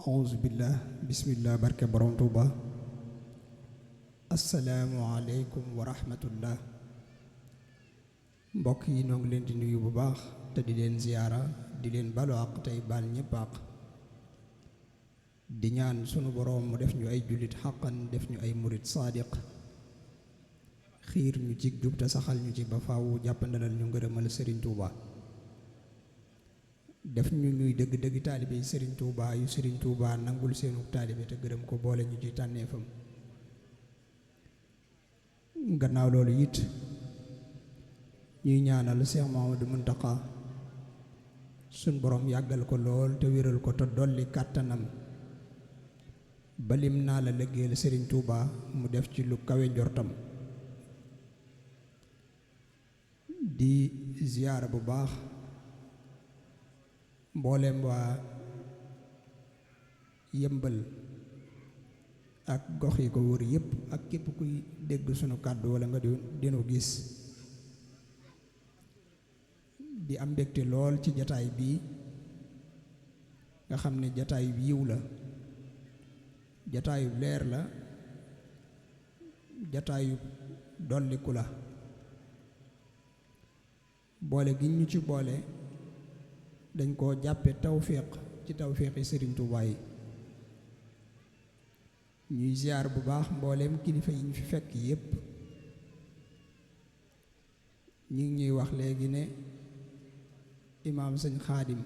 auzubillah bismillah barke borom Tuuba. Asalaamualeykum wa rahmatullah. Mbokk yi noo ngi leen di nuyu bu baax te di leen ziyaara di leen balu àq tey baal ñépp àq di ñaan sunu boroom mu def ñu ay jullit xaqan def ñu ay murit saadiq xiir ñu ci jub te saxal ñu ci ba faawu jàppandalal ñu ngërëmal Sëriñ Tuuba def ñu ñuy dëgg-dëgg taalibe yi Sëriñ Tuuba yu Sëriñ Tuuba nangul seenu taalibe te gërëm ko boole ñu ci tànneefam. Gannaaw loolu it ñuy ñaanal Cheikh Mouhamadou Mountakha sun borom yàggal ko lool te wéral ko te dolli kàttanam balim naa la liggéeyal Sëriñ Tuuba mu def ci lu kawe njortam. Di ziyaara bu baax mboolem waa Yëmbal ak gox yi ko wër yépp ak képp kuy dégg sunu kàddu walla nga dinu gis di am mbégte lool ci jataay bii nga xam ne jataay yiw la jataayu leer la jataayu dolliku la boole gi ñu ci boole dañ koo jàppe tawféex ci tawféexi Sëriñ Tuubaa yi ñuy ziar bu baax mbooleem kilifa yi ñu fi fekk yépp ñu ngi ñuy wax léegi ne imaam sëñ xaadim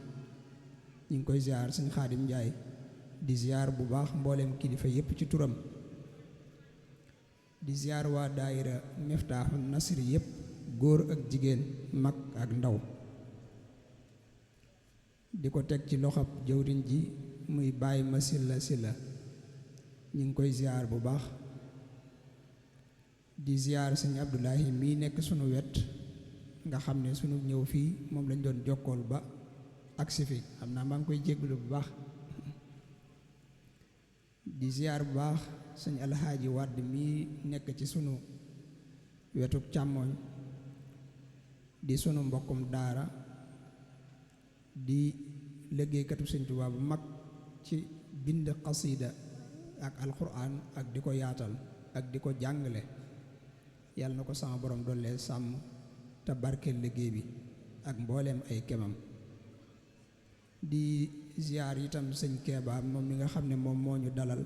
ñu ngi koy ziar sëñ xaadim Njaay di ziar bu baax mbooleem kilifa yépp ci turam di ziar waa daayira Miftaaxul Nasri yépp góor ak jigéen mag ak ndaw di ko teg ci loxob jëwriñ ji muy bàyyi ma silla ñu ngi koy ziar bu baax di ziar sëñ Abdoulahi mii nekk sunu wet nga xam ne sunu ñëw fii moom lañ doon jokkool ba agsi fi xam naa maa ngi koy jégalu bu baax di ziar bu baax sëñ Alxaaji Wàdd mii nekk ci sunu wetuk càmmooñ di sunu mbokkum daara di liggéeykatu Sëñ Tuubaa bu mag ci bind xasida ak alxuraan ak di ko yaatal ak di ko jàngale yàlla na ko sama borom dollee sàmm te barkeel liggéey bi ak mbooleem ay kemam. Di ziar itam sëñ Keeba moom mi nga xam ne moom moo ñu dalal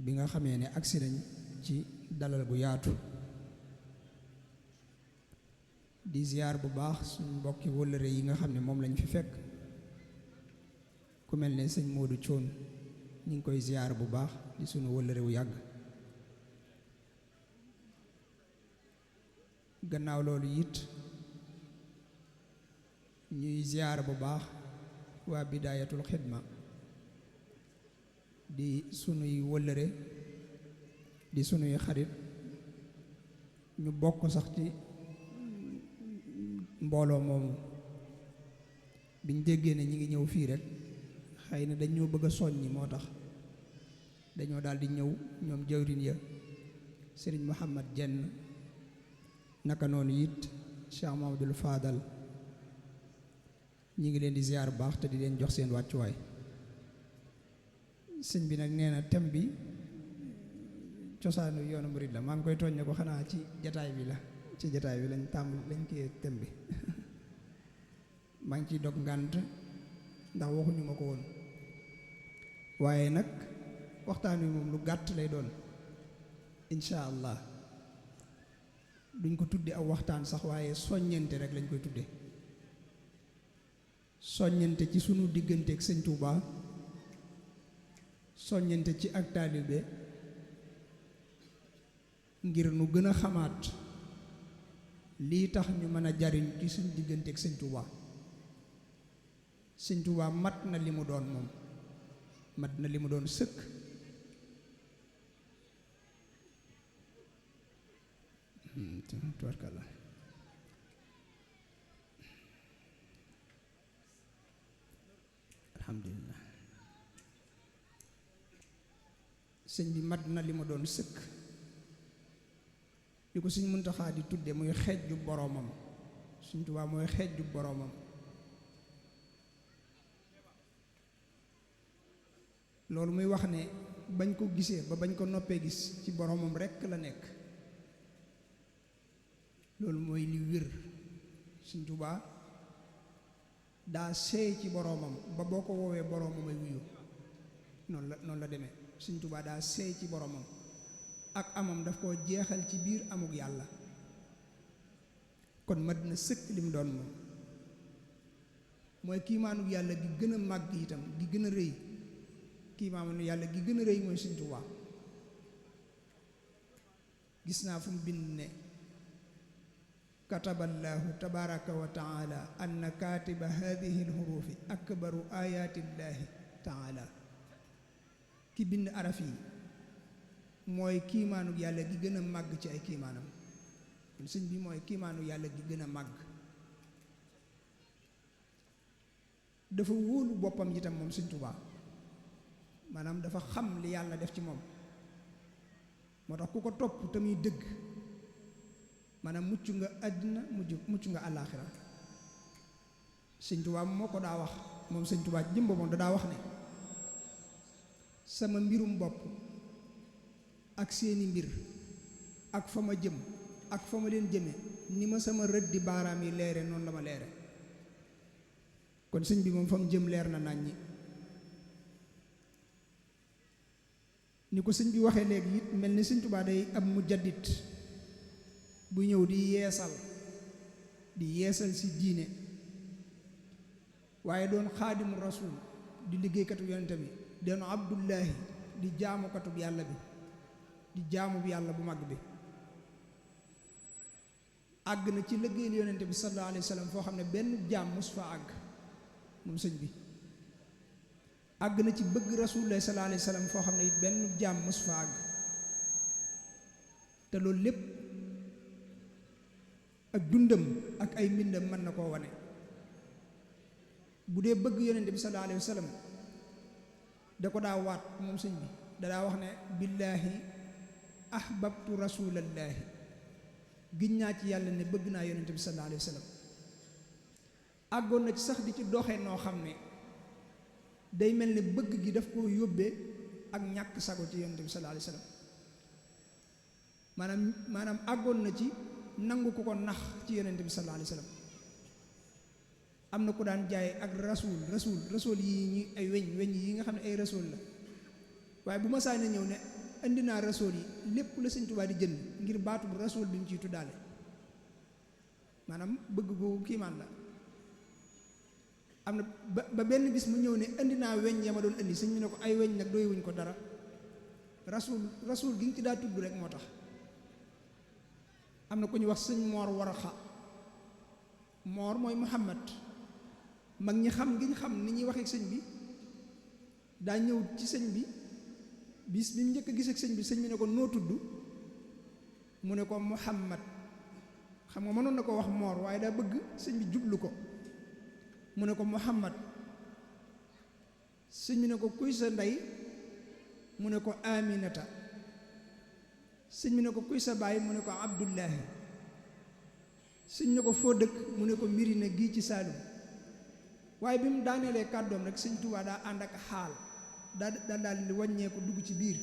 bi nga xamee ne agsi nañ ci dalal bu yaatu. Di ziar bu baax suñ mbokki wëllëre yi nga xam ne moom lañ fi fekk ku mel ne sëñ Modou Thion ñu ngi koy ziar bu baax di sunu wëllëre wu yàgg. Gannaaw loolu it ñuy ziar bu baax waa Bidaayatul Xidma di sunuy wëllëre di sunuy xarit ñu bokk sax ci mbooloo moomu biñ déggee ne ñi ngi ñëw fii rek xëy na dañ ñoo bëgg a soññi moo tax dañoo daal di ñëw ñoom jawriñ ya sëriñ Muhammad Jenn naka noonu it Cheikh Mamadul Fadal ñi ngi leen di ziar bu baax te di leen jox seen wàccuwaay. Sëñ bi nag nee na thème bi cosaanu yoonu murid la maa ngi koy tooñ ne ko xanaa ci jataay bi la ci jataay bi lañ kii thème bi maa ngi ciy dog ngànt ndax waxuñu ma ko woon waaye nag waxtaan wi moom lu gàtt lay doon incha allah duñ ko tudde aw waxtaan sax waaye soññente rek lañ koy tudde soññente ci sunu diggante ak Sëñ Tuuba soññente ci ak taalibe ngir nu gën a xamaat lii tax ñu mën a jariñ ci suñ diggante ak Sëñ Tuuba. Sëñ Tuuba mat na li mu doon moom mat na li mu doon sëkk tubarkalla alhamdulillah sëñ bi mat na li mu doon sëkk li ko Sëñ Muntaxaa di tudde muy xeejju boroomam Sëñ Tuubaa mooy xeejju boroomam loolu muy wax ne bañ ko gisee ba bañ ko noppee gis ci boromam rekk la nekk. loolu mooy li wér. Sëñ Tuubaa daa seey ci boromam ba boo ko woowee boromam ay wuyu. noonu la demee. Sëñ Tuubaa daa seey ci boromam ak amam daf koo jeexal ci biir amuk yàlla. kon mat na sëkk lim doon moom mooy kiimaanu yàlla gi gën a màgg itam gi gën a rëy. kiimaanu yàlla gi gën a rëy mooy Sëñ Tuubaa. gis naa fu mu bind ne kataballaahu tabaraka wa taala anna kaatiba hadihi alxurufi akbaru ayatillahi taala. ki bind araf yi mooy kiimaanu yàlla gi gën a màgg ci ay kiimaanam. kon sëñ bi mooy kiimaanu yàlla gi gën a màgg. dafa wóolu boppam itam moom Sëñ Tuubaa maanaam dafa xam li yàlla def ci moom. moo tax ku ko topp te muy dëgg maanaam mucc nga àddina mucc nga àllaaxira. Sëñ Tuubaa moo ko daa wax moom Sëñ Tuubaa jëm boppam da daa wax ne sama mbirum bopp ak seeni mbir ak fa ma jëm ak fa ma leen jëme ni ma sama rëddi baaraam yi leere noonu la ma leere. kon sëñ bi moom fa mu jëm leer na nàññi. ni ko sëñ bi waxee léegi it mel ni Sëñ Tuubaa day ab mujaddid bu ñëw di yeesal si diine waaye doon xaadimu rasul di liggéeykatu yonente bi doon abdullahi di jaamukatu yàlla bi di jaamu bi yàlla bu mag bi. àgg na ci liggéeyal yonente bi sallallahu alayhi wa sallam foo xam ne benn jaam mos fa àgg moom sëñ bi. àgg na ci bëgg rasulullah sallallahu alayhi wa sallam foo xam ne it benn jaam mos fa àgg. te loolu lépp ak dundam ak ay mbindam mën na koo wane. bu dee bëgg yonente bi sallallahu alayhi wa sallam da ko daa waat moom sëñ bi da daa wax ne billaahi ahbabtu rasulallaahi giñ naa ci yàlla ne bëgg naa yonente bi sallallahu alayhi wa sallam. àggoon na ci sax di ci doxee noo xam ne day mel ne bëgg gi daf koo yóbbee ak ñàkk sago ci yonente bi sallallahu alayhi wa sallam. maanaam àggoon na ci nangu ko nax ci yonente bi sallallahu alayhi wa sallam. am na ku daan jaay ak rasul yi ñi ay weñ yi nga xam ne ay rasul la waaye bu ma saa ne ñëw ne indi naa rasul yi lépp la Sëñ Tuubaa di jënd ngir baatu bu rasul bi ñu ciy tuddaale. maanaam bëgg googu kiimaan la. am na ba benn bis mu ñëw ne indi naa weñ ya ma doon indi sëñ bi ne ko ay weñ nag doy wuñ ko dara rasul gi nga ci daa tudd rek moo tax. am na ku ñu wax sëñ Moor Waraxa. Moor mooy Muhammad. mag ñi xam ngi xam ni ñuy waxee sëñ bi daa ñëw ci sëñ bi bis bi mu njëkk a gis ak sëñ bi ne ko noo tudd mu ne ko Muhammad. xam nga mënoon na ko wax Moor waaye daa bëgg sëñ bi jublu ko mu ne ko Muhammad. sëñ bi ne ko kuy sa ndey mu ne ko Aminata. sëñ bi ne ko kuy sa baay mu ne ko Abdullahi. sëñ ne ko foo dëkk mu ne ko Mirina gii ci Saalum. waaye bi mu daaneelee kàddoom rek Sëñ Tuubaa daa ànd ak xaal daal di wàññeeku dugg ci biir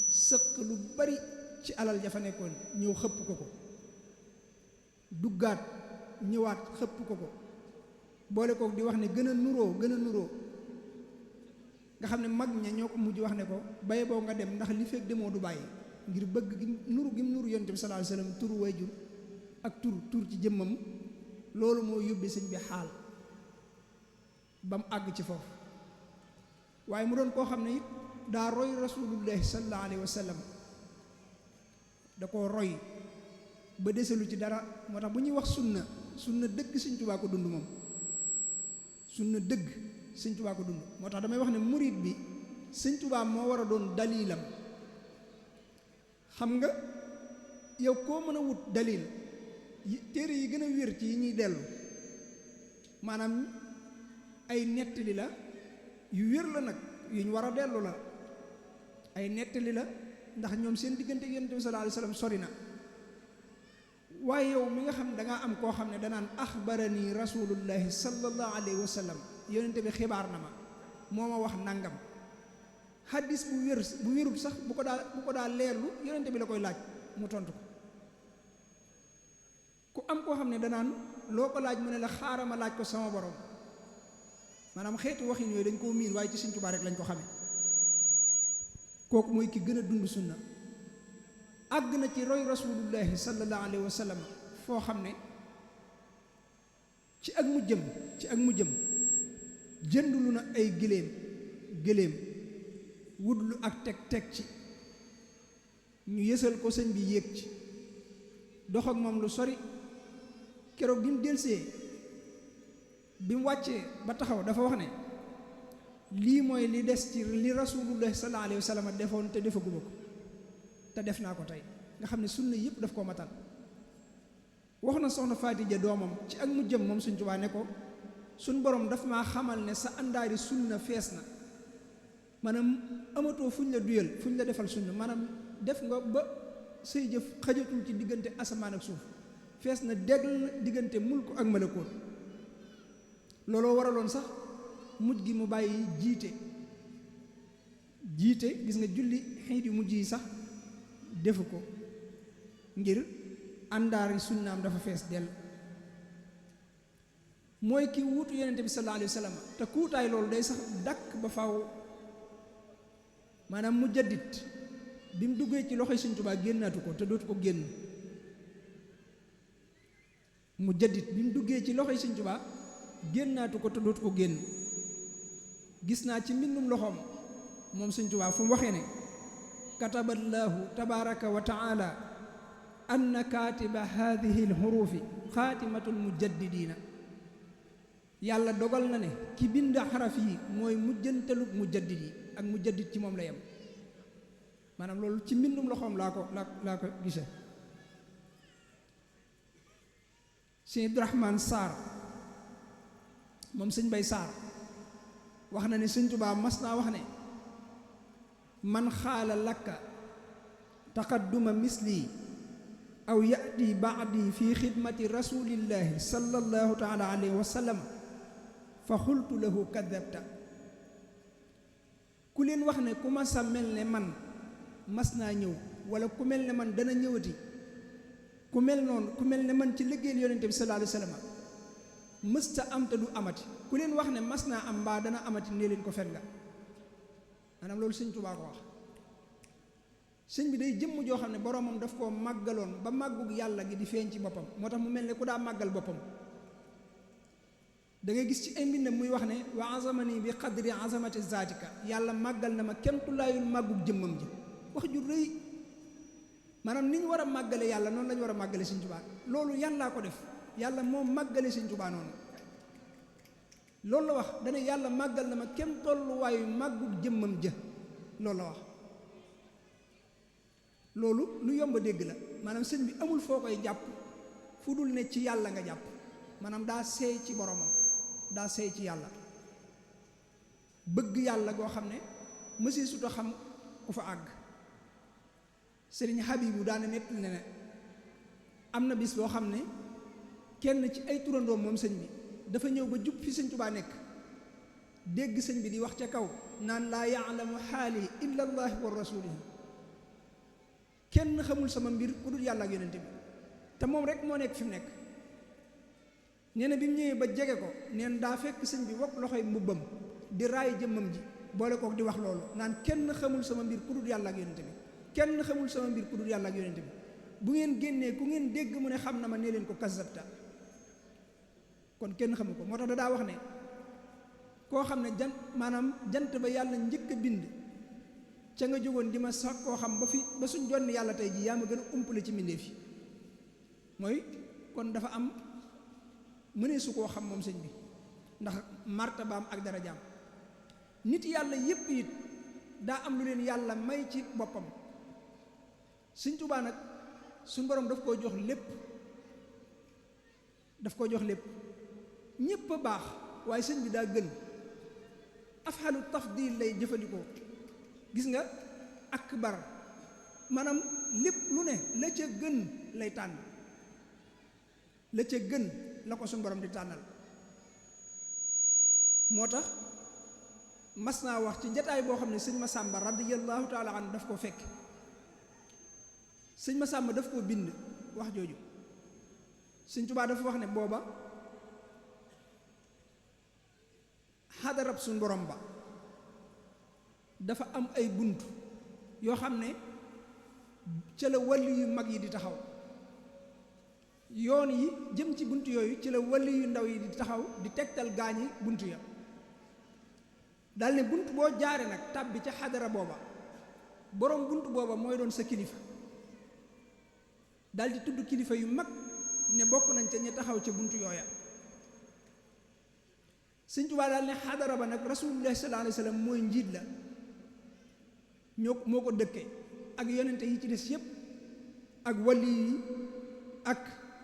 sëq lu bari ci alal ja fa nekkoon ñëw xëpp ko duggaat ñëwaat xëpp ko boole kook di wax ne gën a nuroo nga xam ne mag ña ñoo ko mujj wax ne ko baye boo nga dem ndax li fekk demoo du bàyyi ngir bëgg gi nuru yonent bi sallallahu alayhi wasallam turu wayjur ak tur ci jëmmam loolu moo yóbbee sëñ bi xaal ba mu àgg ci foofu. waaye mu doon koo xam ne it daa roy rasulullahi sallallahu alayhi wa sallam da koo roy ba deselu ci dara. moo tax bu ñuy wax sunna dëgg Sëñ Tuubaa ko dund moom sunna dëgg Sëñ Tuubaa ko dund. moo tax damay wax ne murid bi Sëñ Tuubaa moo war a doon dalilam. xam nga yow koo mën a wut dalil téere yi gën a wér ci yi ñuy dellu maanaam ay nettali la yu wér la nag yu ñu war a dellu la ay nettali la ndax ñoom seen diggante Yonent bi sallallahu alayhi wasallam sori na. waaye yow mi nga xam ne dangaa am koo xam ne danaan axbarani rasulullahi sallallahu alayhi wa sallam Yonent bi xibaar na ma moo ma wax nangam hadis bu wérul sax bu ko daa leerlu yonente bi la koy laaj mu tontu ko ku am koo xam ne danaan loo ko laaj mu ne la xaaral ma laaj ko sama borom maanaam xeetu waxin yooyu dañ koo miin waaye ci Sëñ Tuubaa rek lañ ko xamee kooku mooy ki gën a dund sunna àgg na ci roy rasulullahi sallallahu alayhi wa sallam foo xam ne ci ak mu jëm jëndulu na ay gëléem wutlu ak teg ci ñu yësal ko sëñ bi yéeg ci dox ak moom lu sori keroog bi mu delsee bi mu wàccee ba taxaw dafa wax ne lii mooy li des ci li rasulullah sallallahu alayhi wa sallam defoon te defaguma ko te def naa ko tey nga xam ne sunna yëpp daf koo matal wax na soxna Faatija doomam ci ak mu jëm moom Sëñ Tuubaa ne ko suñ borom daf maa xamal ne sa àndaari sunna fees na maanaam amatoo fuñ la duyal fuñ la defal sunna maanaam def nga ba say jëf xajatul ci diggante asamaan ak suuf fees na dégg diggante mulk ak malakoot looloo waraloon sax mujj gi mu bàyyi jiite gis nga julli xiit yu mujj yi sax defu ko ngir àndaari sunnaam dafa fees dell mooy ki wuutu yonente bi sallallahu alayhi wa sallam te kuutaay loolu day sax dakk ba faaw maanaam mu jaddit bi mu duggee ci loxoy Sëñ Tuubaa génnaatu ko te dootu ko génn mu jaddit bi mu duggee ci loxoy Sëñ Tuubaa génnaatu ko te dootu ko génn gis naa ci mbindum loxoom moom Sëñ Tuubaa fu mu waxee ne kataballaahu tabaaraka wa taala anna kaatiba haadihi alxuruufi xaatimatul mujaddidiina yàlla dogal na ne ki bind xaraf yi mooy mujjantalub mujaddid yi ak mujaddid ci moom la yem maanaam loolu ci mbindum loxoom laa ko gise Sëñ Abdurahmaan Saar moom Sëñ Bay Saar wax na ne Sëñ Tuubaa mas naa wax ne man xaala lakka taqadduma misli aw yati baadi fi xidmati rasulillahi sallallahu taala alayhi wa sallam fa xultu lahu kadabta ku leen wax ne ku mas a mel ne man mas naa ñëw wala ku mel ne man dana ñëwati ku mel ne man ci liggéeyal yonente bi sallallahu alayhi wa sallam mësta am te du amati ku leen wax ne mas naa am mbaa dana amati nee leen ko fen nga maanaam loolu Sëñ Tuubaa ko wax sëñ bi day jëmm joo xam ne boroomam daf koo màggaloon ba màggug yàlla gi di feeñ ci boppam moo tax mu mel ne ku daa màggal boppam da ngay gis ci ay mbindam muy wax ne wa azamani bi qadri azamati zaatika yàlla màggal na ma kenn tulaayul màggug jëmmam ji wax ju rëy maanaam ni ñu war a màggale yàlla noonu la ñu war a màggale Sëñ Tuubaa loolu yàllaa ko def yàlla moo màggale Sëñ Tuubaa noonu loolu la wax dana yàlla màggal na ma kenn tolluwaayu màggug jëmmam ja loolu la wax loolu lu yomb a dégg la maanaam sëñ bi amul foo koy jàpp fu dul ne ci yàlla nga jàpp maanaam daa seey ci boromam daa seey ci yàlla bëgg yàlla goo xam ne mësi suta xam ku fa àgg sëriñ Habibu daana nett ne am na bis boo xam ne kenn ci ay turandoom moom sëñ bi dafa ñëw ba jub fi Sëñ Tuubaa nekk dégg sëñ bi di wax ca kaw naan laa yaalamu xaali illa allah wa rasulihi kenn xamul sama mbir ku dul yàlla ak yonente bi te moom rek moo nekk fi mu nekk nee na bi mu ñëwee ba jege ko neen daa fekk sëñ bi wopp loxoy mbubbam di raay jëmmam ji boole kook di wax loolu naan kenn xamul sama mbir ku dul yàlla ak yonente bi kenn xamul sama mbir ku dul yàlla ak yonente bi bu ngeen génnee ku ngeen dégg mu ne xam na ma nee leen ko kasabta kon kenn xamu ko moo tax daa wax ne koo xam ne jant ba yàlla njëkk a bind ca nga jógoon di ma sax koo xam ba suñ jonni yàlla tey ji yaa ma gën a umpale ci mbindéef yi mooy kon dafa am mënee su koo xam moom sëñ bi ndax martabaam ak darajaam nit yàlla yépp it daa am lu leen yàlla may ci boppam Sëñ Tuubaa nag suñ borom daf koo jox lépp ñépp a baax waaye sëñ bi daa gën afxalu tafdil lay jëfandikoo gis nga akbar maanaam lépp lu ne la ca gën lay tànn la ca gën la ko suñu borom di tànnal moo tax mas naa wax ci njataay boo xam ne sëñ Masamba radiyallahu taala an daf koo fekk sëñ Masamba daf koo bind wax jooju sëñ Tuubaa dafa wax ne booba xadarab suñ borom ba dafa am ay bunt yoo xam ne ca la wàlli yu mag yi di taxaw yoon yi jëm ci bunt yooyu ci la wàlli yu ndaw yi di taxaw di tegtal gaañi bunt ya dal ne bunt boo jaare nag tàbbi ca xadara booba borom bunt booba mooy doon sa kilifa dal di tudd kilifa yu mag ne bokk nañ ca ña taxaw ca bunt yooya Sëñ Tuubaa daal ne xadara ba nag rasulullah sallallahu alayhi wa sallam mooy njiit la moo ko dëkkee ak yonente yi ci des yépp ak wali yi ak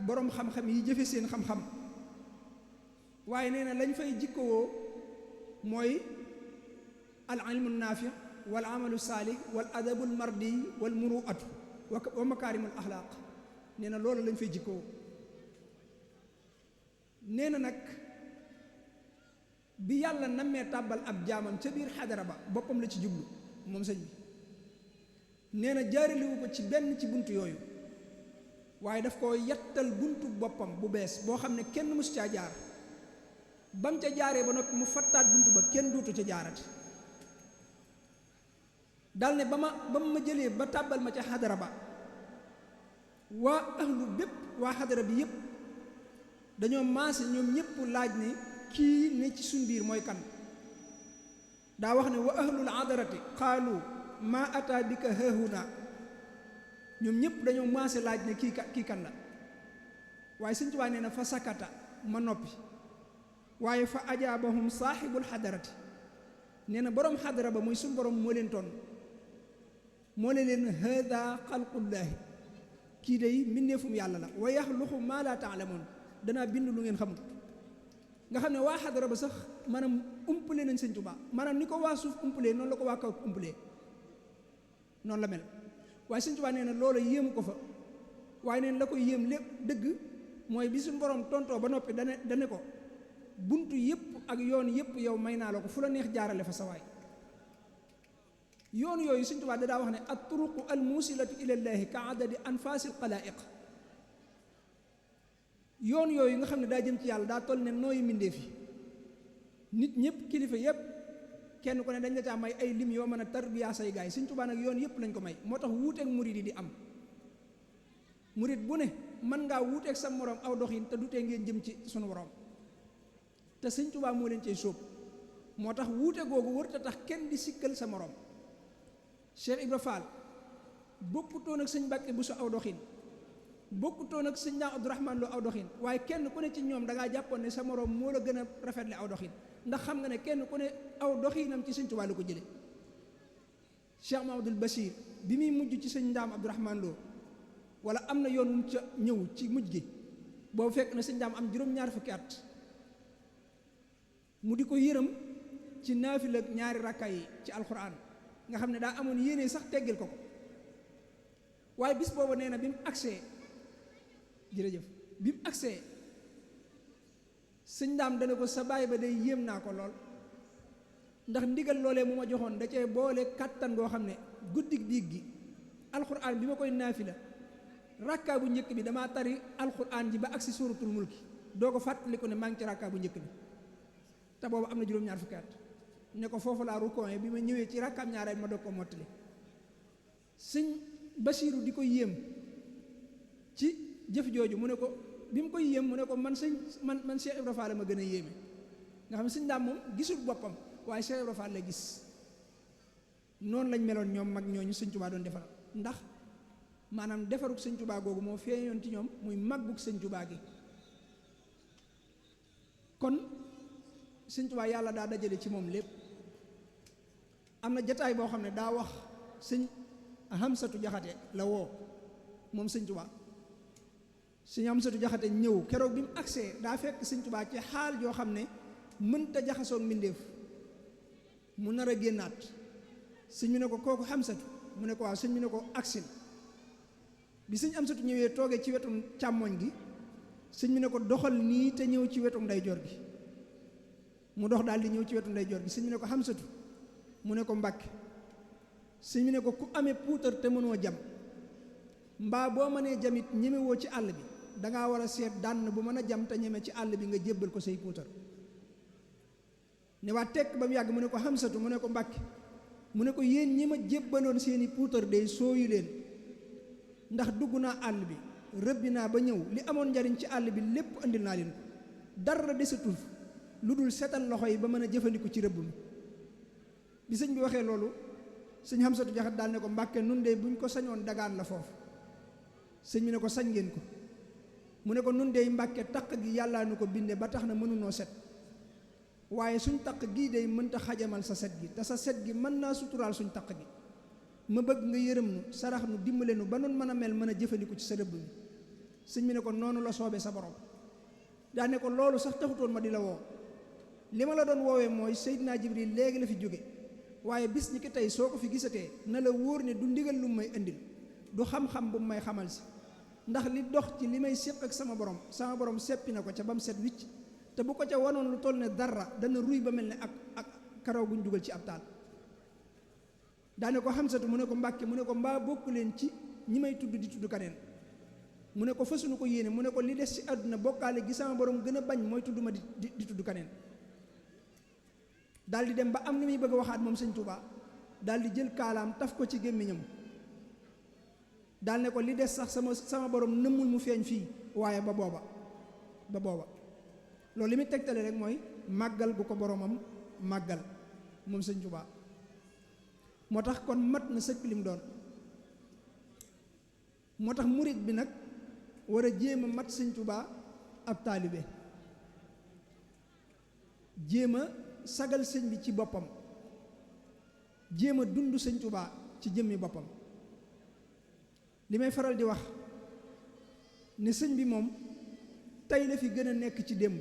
boroom xam-xam yi jëfe seen xam-xam waaye nee na lañ fay jikkowoo mooy al ilmu naafi wal amalu saalih wal adabul mardi wal muruatu wa makaarimul axlaaq nee na loolu lañ fay jikkowoo nee na nag bi yàlla nammee tàbbal ab jaamam ca biir xadara ba boppam la ci jublu moom sëñ bi nee na jaaraliwu ko ci benn ci bunt yooyu waaye daf ko yettal buntu boppam bu bees boo xam ne kenn mësu caa jaar ba mu ca jaaree ba noppi mu fattaat buntu ba kenn dootu ca jaarati dal ne ba ma jëlee ba tàbbal ma ca xadara ba waa ahlu bépp waa xadara bi yépp dañoo maase ñoom ñépp laaj ne kii ne ci suñ biir mooy kan daa wax ne wa ahlul adarati qaalu maa ata bika hahuna ñoom ñépp dañoo maase laaj ne kii kan la waaye Sëñ Tuubaa nee na fa sakata ma noppi waaye fa ajaabahum saaxibul xadarati nee na boroom xadara ba muy suñ boroom moo leen ton moo ne leen hada xalqullaahi kii day mbindeefum yàlla la wa yaxluqu maa laa taalamoon danaa bind lu ngeen xamut nga xam ne waa xadara ba sax maanaam umpale nañ Sëñ Tuubaa maanaam ni ko waa suuf umpalee noonu la ko waa kaw umpalee noonu la mel waaye Sëñ Tuubaa nee na loola yéemu ko fa waaye neen la ko yéem lépp dëgg mooy bi suñu borom tontoo ba noppi dane ko buntu yépp ak yoon yépp yow may naa la ko fu la neex jaarale fa sawaay yoon yooyu Sëñ Tuubaa daa wax ne at turuqu al muusilatu ilallaahi ka adadi anfaasil xalaa'iq yoon yooyu nga xam ne daa jëm ci yàlla daa toll ne nooyu mbindeef yi nit ñëpp kilifa yépp kenn ku ne dañ la caa may ay lim yoo mën a tarbiyaa say gaay Sëñ Tuubaa nag yoon yépp lañ ko may moo tax wuuteeg murid yi di am murid bu ne mën ngaa wuuteeg sa morom aw doxin te du tee ngeen jëm ci sunu borom te Sëñ Tuubaa moo leen cay sóob moo tax wuute googu wërta tax kenn di sikkal sa morom Cheikh Ibra Fall bokkutoon ak sëñ Mbàkke Buso aw doxin bokkutoon ak sëñ Daam Abdourahmane Lo aw doxin waaye kenn ku ne ci ñoom da ngaa jàppoon ne sa morom moo la gën a rafetle aw doxin ndax xam nga ne kenn ku ne aw doxinam ci Sëñ Tuubaa la ko jële Cheikh Mahamadul Bachir bi muy mujj ci sëñ Daam Abdourahmane Lo wala am na yoon mu ca ñëw ci mujj gi boobu fekk na sëñ Daam am juróom-ñaar fukki at mu di ko yërëm ci naafila ak ñaari rakka yi ci alxuraan nga xam ne daa amoon yéene sax teggil ko waaye bis boobu nee na bi mu agsee jërëjëf bi mu agsee sëñ Daam dana ko sa baay ba day yéem naa ko lool ndax ndigal loolee mu ma joxoon da cee boole kàttan goo xam ne guddik biig gi alxuraan bi ma koy naafila rakkaa bu njëkk bi damaa tari alxuraan ji ba agsi suuratul mulki doo ko fàttaliku ne maa ngi ci rakkaa bu njëkk bi te boobu am na juróom-ñaar fukki at ne ko foofu laa rukkooyee bi ma ñëwee ci rakkaam ñaareel ma doog ko mottali sëñ Basiiru di ko yéem ci jëf jooju mu ne ko bi mu koy yéem mu ne ko man Cheikh Ibra Fall ma gën a yéeme nga xam ne sëñ Daam moom gisul boppam waaye Cheikh Ibra Fall la gis noonu lañ meloon ñoom mag ñooñu Sëñ Tuubaa doon defar ndax maanaam defaruk Sëñ Tuubaa googu moo feeñoon ci ñoom muy màggug Sëñ Tuubaa gi kon Sëñ Tuubaa yàlla daa dajale ci moom lépp am na jataay boo xam ne daa wax sëñ Hamsatu Jaxate la woo moom Sëñ Tuubaa sëñ Hamsatu Jaxate ñëw keroog bi mu agsee daa fekk Sëñ Tuubaa ci xaal joo xam ne mënta jaxasoog mbindéef mu nar a génnaat sëñ bi ne ko kooku Hamsatu mu ne ko waaw sëñ bi ne ko agsil bi sëñ Hamsatu ñëwee toogee ci wetu càmmoñ gi sëñ bi ne ko doxal nii te ñëw ci wetu ndeyjoor gi mu dox daal di ñëw ci wetu ndeyjoor gi sëñ bi ne ko Hamsatu mu ne ko Mbàkke sëñ bi ne ko ku amee puutar te mënoo jam mbaa boo mënee jamit ñemewoo ci àll bi dangaa war a seet dànn bu mën a jam te ñeme ci àll bi nga jébbal ko say puutar ne waa tekk ba mu yàgg mu ne ko Xamsatu mu ne ko Mbàkke mu ne ko yéen ñi ma jébbaloon seeni puutar day sooyu leen ndax dugg naa àll bi rëbbi naa ba ñëw li amoon njariñ ci àll bi lépp andil naa leen ko dara desatul lu dul setal loxo yi ba mën a jëfandiku ci rëbb mi bi sëñ bi waxee loolu sëñ Xamsatu Jaxate daal ne ko Mbàkke nun de buñ ko sañoon dagaan la foofu sëñ bi ne ko sañ ngeen ko mu ne ko nun de Mbàkke taq gi yàllaa nu ko binde ba tax na mënunoo set waaye suñ taq gii de mënta xajamal sa set gi te sa set gi mën naa suturaal suñ taq gi ma bëgg nga yërëm nu sarax nu dimbale nu ba nun mën a mel mën a jëfandiku ci sa rëbb mi sëñ bi ne ko noonu la soobee sa borom daa ne ko loolu sax taxutoon ma di la woo li ma la doon woowee mooy Seydina Jibril léegi la fi jóge waaye bis ñi ki tey soo ko fi gisatee na la wóor ne du ndigal lu may indil du xam-xam bu may xamal si ndax li dox ci li may séq ak sama borom seppi na ko ca ba mu set wicc te bu ko ca wanoon lu toll ne dara dana ruy ba mel ne ak karaw guñ dugal ci ab taal daane ko Xamsatu mu ne ko Mbàkke mu ne ko mbaa bokk leen ci ñi may tudd di tudd kaneen mu ne ko fasuñu ko yéene mu ne ko li des ci àdduna bokkaale gi sama borom gën a bañ mooy tudd ma di tudd kaneen daal di dem ba am lu muy bëgg a waxaat moom sëñ Tuubaa daal di jël kaalaam taf ko ci gémmiñam daal ne ko li des sax sama borom nëmmul mu feeñ fii waaye ba booba loolu li muy tegtale rek mooy màggal gu ko boromam màggal moom sëñ Tuubaa moo tax kon mat na sëkk lim doon moo tax murit bi nag war a jéem a mat sëñ Tuubaa ab taalibe jéem a sagal sëñ bi ci boppam jéem a dund sëñ Tuubaa ci jëmmi boppam li may faral di wax ne sëñ bi moom tey la fi gën a nekk ci démb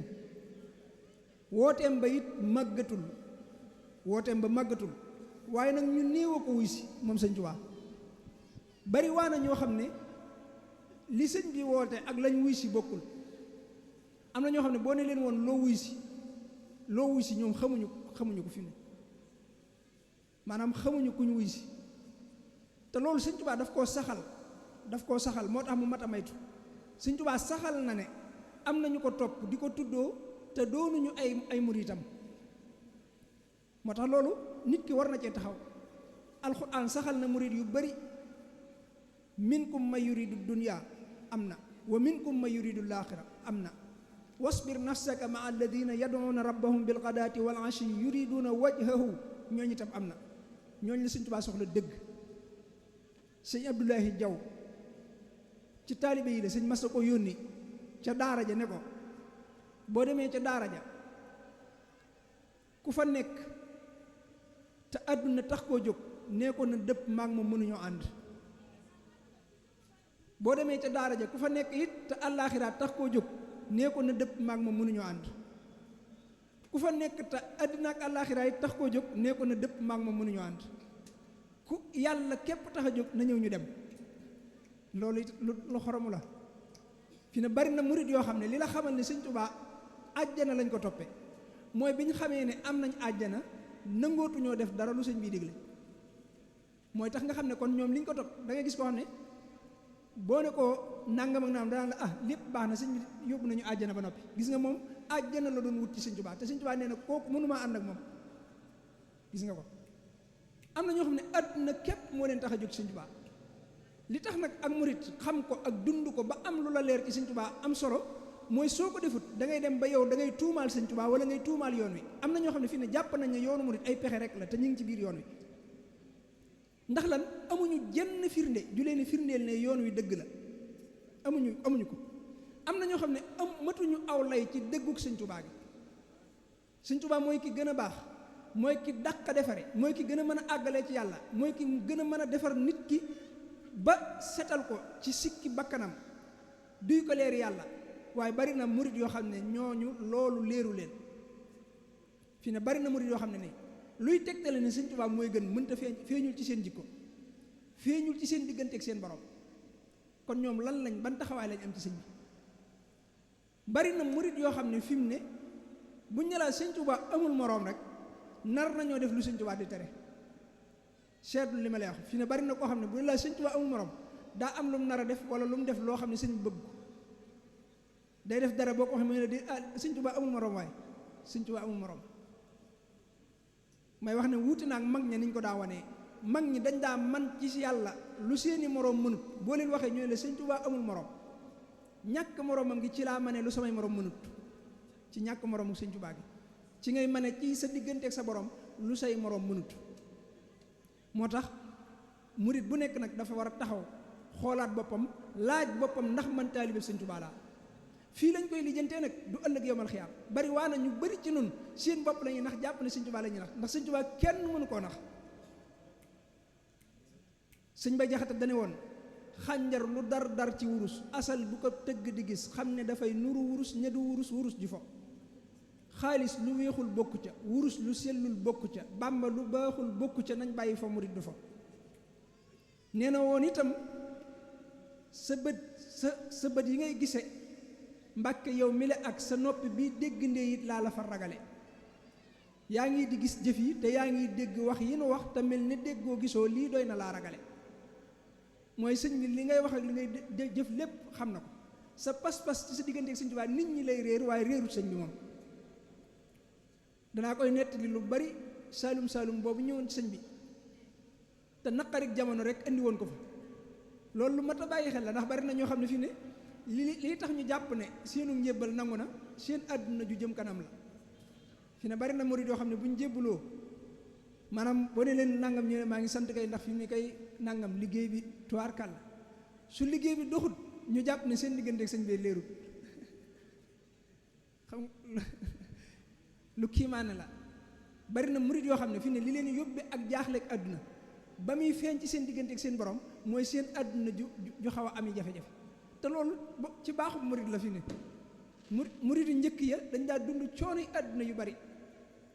wooteem ba it màggatul waaye nag ñu néew a ko wuy si moom sëñ Tuubaa bari waa na ñoo xam ne li sëñ bi woote ak lañ wuy si bokkul am na ñoo xam ne boo ne leen woon loo wuy si ñoom xamuñu ko fi mu maanaam xamuñu ku ñu wuy si te loolu sëñ Tuubaa daf koo saxal moo tax mu mat a maytu sëñ Tuubaa saxal na ne am nañu ko topp di ko tuddoo te doonuñu ay muritam moo tax loolu nit ki war na cee taxaw alxuraan saxal na murit yu bari minkum man yuridu dunya am na wa minkum man yuridu laaxira am na wasbir nafsaka maa alladina yad'uuna rabbahum bilghadaati wal ashi yuriduuna wajhahu ñooñu itam am na ñooñu la sëñ Tuubaa soxla dëgg sëñ Abdoulahi Jaw ci taalibe yi la sëñ mas ko yónni ca daara ja ne ko boo demee ca daara ja ku fa nekk te àdduna tax koo jóg nee ko na dëpp maag moom mënuñoo ànd boo demee ca daara ja ku fa nekk it te àllaaxiraat tax koo jóg nee ko na dëpp maag moom mënuñoo ànd ku fa nekk te àddina ak àllaaxiraat it tax koo jóg nee ko na dëpp maag moom mënuñoo ànd ku yàlla képp tax a jóg na ñëw ñu dem loolu it lu xoromu la fi ne bari na murit yoo xam ne li la xamal ne sëñ Tuubaa àjjana lañ ko toppe mooy bi ñu xamee ne am nañ àjjana nangootuñoo def dara lu sëñ bii digle mooy tax nga xam ne kon ñoom li ñu ko topp da ngay gis koo xam ne boo ne ko nangam ak naam danaan la lépp baax na sëñ bi yóbbu nañu àjjana ba noppi gis nga moom àjjana la doon wut ci sëñ Tuubaa te sëñ Tuubaa nee na kooku mënumaa ànd ak moom gis nga ko am na ñoo xam ne àdduna képp moo leen tax a jóg ci sëñ Tuubaa li tax nag ak murit xam ko ak dund ko ba am lu la leer ci sëñ Tuubaa am solo mooy soo ko defut da ngay dem ba yow da ngay tuumaal sëñ Tuubaa wala ngay tuumaal yoon wi am na ñoo xam ne fii ne jàpp nañ ne yoonu murit ay pexe rek la te ñu ngi ci biir yoon wi ndax lan amuñu jenn firnde ju leen firndeel ne yoon wi dëgg la amuñu ko am na ñoo xam ne matuñu aw lay ci dëgguk sëñ Tuubaa gi sëñ Tuubaa mooy ki gën a baax mooy ki dàq defare mooy ki gën a mën a àggalee ci yàlla mooy ki gën a mën a defar nit ki ba setal ko ci sikki bakkanam duy ko leer yàlla waaye bari na murit yoo xam ne ñooñu loolu leeru leen fi ne bari na murit yoo xam ne ni luy tegtale ne sëñ Tuubaa mooy gën mënta feeñul ci seen jikko feeñul ci seen diggante ak seen borom kon ñoom lan lañ ban taxawaay lañ am ci sëñ bi bari na murit yoo xam ne fi mu ne buñ ne laa sëñ Tuubaa amul moroom rek nar nañoo def lu sëñ Tuubaa di tere seetlu li ma lay wax fi ne bari na koo xam ne bu la sëñ Tuubaa amul morom daa am lu mu nar a def wala lu mu def loo xam ne sëñ bëgg day def dara boo ko waxee mu ne di sëñ Tuubaa amul morom waaye sëñ Tuubaa amul morom. may wax ne wuute naa ak mag ña niñ ko daa wanee mag ñi dañ daa man ci yàlla lu seeni morom mënut boo leen waxee ñooy la sëñ Tuubaa amul morom ñàkk moromam gi ci laa mane lu samay morom mënut ci ñàkk moromu sëñ Tuubaa gi ci ngay mane ci sa diggante ak sa borom lu say morom mënut. moo tax murit bu nekk nag dafa war a taxaw xoolaat boppam laaj boppam ndax man taalibe sëñ Tuubaa laa fii lañ koy lijjantee nag du ëllëg yowmal xiyaam bari waa na ñu bari ci nun seen bopp la ñuy nax jàpp ne sëñ Tuubaa la ñuy nax ndax sëñ Tuubaa kenn mënu koo nax. sëñ Bay Jaxate dane woon xànjar lu dar dar ci wurus asal bu ko tëgg di gis xam ne dafay nuru wurus ña du wurus wurus ji fo xaalis lu weexul bokku ca wurus lu sellul bokku ca bàmba lu baaxul bokku ca nañ bàyyi fa murit du fa. nee na woon itam sa bët yi ngay gise Mbàkke yow mi le ak sa noppi bii dégg ndee it laa la fa ragale yaa ngi di gis jëf yi te yaa ngi dégg wax yi nu wax te mel ni déggoo gisoo lii doy na laa ragale. mooy sëñ bi li ngay wax ak li ngay jëf lépp xam na ko sa pas-pas ci sa diggante ak sëñ Tuubaa nit ñi lay réer waaye réerut sëñ bi moom. danaa koy nettali lu bari saalum saalum boobu ñëwoon ci sëñ bi te naqarik jamono rek andi woon ko fa loolu lu mat a bàyyi xel la ndax bari na ñoo xam ne fii ne li tax ñu jàpp ne seenu njébbal nangu na seen àdduna ju jëm kanam la. fi ne bari na murid yoo xam ne bu ñu jébbaloo maanaam boo ne leen nangam ñu ne maa ngi sant kay ndax fi mu ne kay nangam liggéey bi tuwaarkal su liggéey bi doxut ñu jàpp ne seen diggante ak sëñ bee leerut xam lu kiimaane la. bari na murid yoo xam ne fi ne li leen yóbbe ak jaaxleeg àdduna ba muy feeñ ci seen diggante ak seen borom mooy seen àdduna ju xaw a ami jafe-jafe te loolu ci baaxub murid la fi ne murid yu njëkk ya dañ daa dund coono yi àdduna yu bari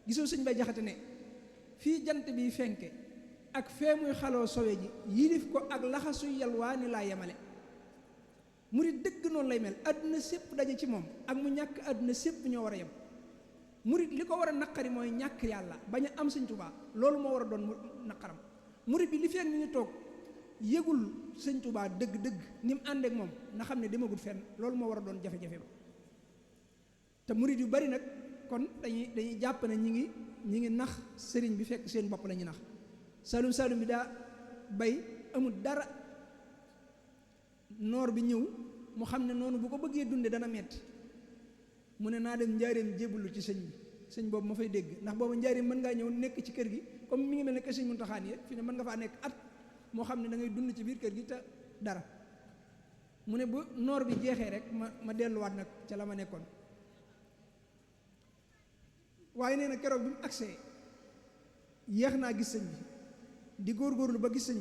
gisoo sëñ Bay Jaxate ne fii jant bi fenke ak fee muy xaloo sowe ji yilif ko ak laxasu yalwaani laa yemale. murid dëgg noonu lay mel àdduna sépp daje ci moom ak mu ñàkk àdduna sépp ñoo war a yem. murid li ko war a naqari mooy ñàkk yàlla bañ a am sëñ Tuubaa loolu moo war a doon naqaram. murid bi li fekk ni ñu toog yëgul sëñ Tuubaa dëgg-dëgg ni mu àndeek moom na xam ne demagul fenn loolu moo war a doon jafe-jafe ba. te murid yu bari nag kon dañuy jàpp ne ñi ngi nax sëriñ bi fekk seen bopp la ñuy nax. salum salum bi daa bay amul dara noor bi ñëw mu xam ne noonu bu ko bëggee dunde dana metti mu ne naa dem njaareem jébbalu ci sëñ bi sëñ boobu ma fay dégg ndax boobu njaareem mën ngaa ñëw nekk ci kër gi comme mi ngi mel ne que sëñ Muntaxaa yi fi ne mën nga faa nekk at moo xam ne da ngay dund ci biir kër gi te dara mu ne bu noor bi jeexee rek ma delluwaat nag ca la ma nekkoon. waaye nee na keroog bi mu agsee yéex naa gis sëñ bi di góorgóorlu ba gis sëñ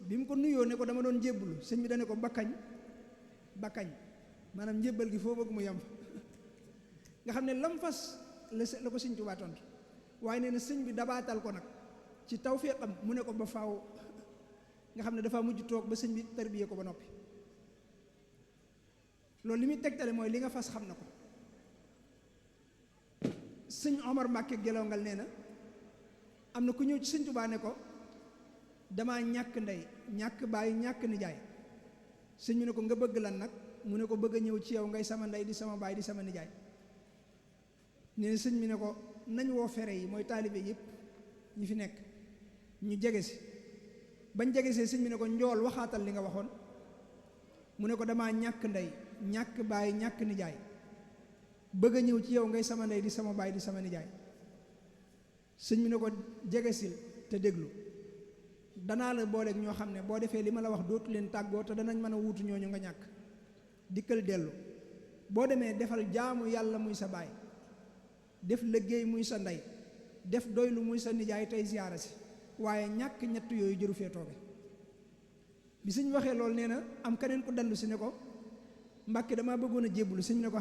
bi mu ko nuyoo ne ko dama doon jébbalu sëñ bi dane ko bakkañ maanaam njébbal gi foo bëgg mu yem nga xam ne lam fas la ko sëñ Tuubaa tontu waaye nee na sëñ bi dabaatal ko nag ci tawfeexam mu ne ko ba faaw nga xam ne dafa mujj toog ba sëñ bi tarbiyee ko ba noppi. loolu li muy tegtale mooy li nga fas xam na ko. sëñ Omar Mbàkke Gelongal nee na am na ku ñëw ci sëñ Tuubaa ne ko damaa ñàkk ndey ñàkk baay ñàkk nijaay sëñ bi ne ko nga bëgg lan nag mu ne ko bëgg a ñëw ci yow ngay sama ndey di sama baay di sama nijaay. nee na sëñ bi ne ko nañ woo fere yi mooy taalibe yëpp ñi fi nekk ñu jege si bañ jege see sëñ bi ne ko njool waxaatal li nga waxoon mu ne ko damaa ñàkk ndey ñàkk baay ñàkk nijaay bëgg a ñëw ci yow ngay sama ndey di sama baay di sama nijaay. sëñ bi ne ko jegesil te déglu danaa la booleeg ñoo xam ne boo defee li ma la wax dootu leen tàggoo te danañ mën a wuutu ñooñu nga ñàkk dikkal dellu boo demee defal jaamu yàlla muy sa baay def liggéey muy sa ndey def doylu muy sa nijaay tey ziyaara si waaye ñàkk ñett yooyu jëru fee tooge. bi sëñ waxee loolu nee na am keneen ku dandu si ne ko Mbàkke damaa bëggoon a jébbalu sëñ ne ko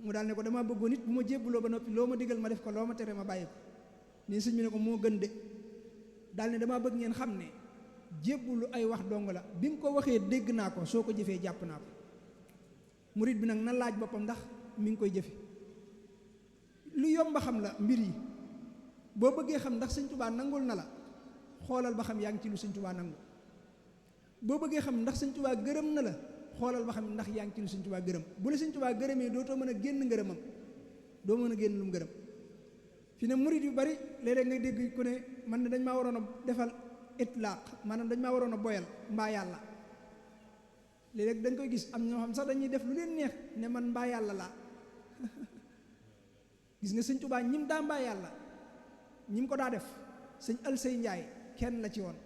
mu daal ne ko damaa bëggoon nit bu ma jébbuloo ba noppi loo ma digal ma def ko loo ma tere ma bàyyi ko. nii sëñ bi ne ko moo gën de daal ne damaa bëgg ngeen xam ne jébbulu ay wax dong la bi mu ko waxee dégg naa ko soo ko jëfee jàpp naa ko. murit bi nag na laaj boppam ndax mi ngi koy jëfe lu yomba xam la mbir yi boo bëggee xam ndax sëñ Tuubaa nangul na la xoolal ba xam yaa ngi ci lu Sëñ Tuubaa nangu. boo bëggee xam ndax Sëñ Tuubaa gërëm na la xoolal ba xam ndax yaa ngi ci lu Sëñ Tuubaa gërëm. bu la Sëñ Tuubaa gërëmee dootoo mën a génn ngërëmam, doo mën a génn lu mu gërëm. fi ne murit yu bari léeg-léeg nga dégg ku ne man ne dañ maa waroon a defal itlaaq, maanaam dañ maa waroon a boyal mbaa yàlla. léeg-léeg dañ koy gis am ñoo xam sax dañuy def lu leen neex ne man mbaa yàlla laa gis nga Sëñ Tuubaa ñim daa mbaa yàlla ñim ko daa def sëñ Alsey Njaay kenn la ci woon.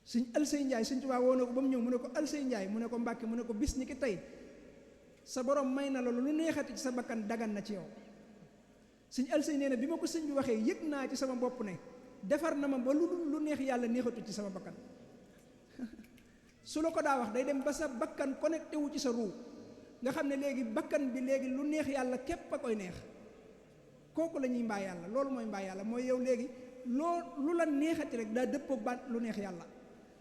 sëñ Alsey Njaay Sëñ Tuubaa woo na ko ba mu ñëw mu ne ko Alsey Njaay mu ne ko Mbàkke mu ne ko bis ni ki tey sa borom may na la lu neexati ci sa bakkan dagan na ci yow. sëñ Alsey nee na bi ma ko sëñ bi waxee yëg naa ci sama bopp ne defar na ma ba lu neex yàlla neexatu ci sama bakkan su la ko daa wax day dem ba sa bakkan connecté wu ci sa ruu nga xam ne léegi bakkan bi léegi lu neex yàlla képp a koy neex. kooku la ñuy mbaa yàlla, loolu mooy mbaa yàlla mooy yow léegi lu la neexati rek daa dëppoo baat lu neex yàlla.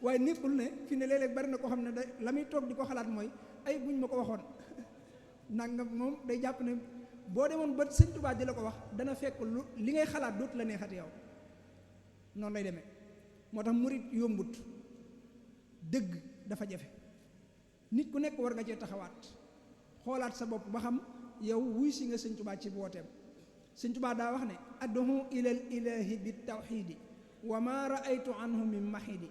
waaye nekkul ne fi ne léeg-léeg bari na koo xam ne da la muy toog di ko xalaat mooy ay buñ ma ko waxoon nangam moom day jàpp ne boo demoon ba Sëñ Tuubaa di la ko wax dana fekk li ngay xalaat dootu la neexati yow. noonu lay demee moo tax murit yombut, dëgg dafa jafe. nit ku nekk war nga cee taxawaat xoolaat sa bopp ba xam yow wuy si nga Sëñ Tuubaa ci wooteem. Sëñ Tuubaa daa wax ne ad'u ilal ilaahi bit tawxiidi wa maa ra'aytu anhu min mahidi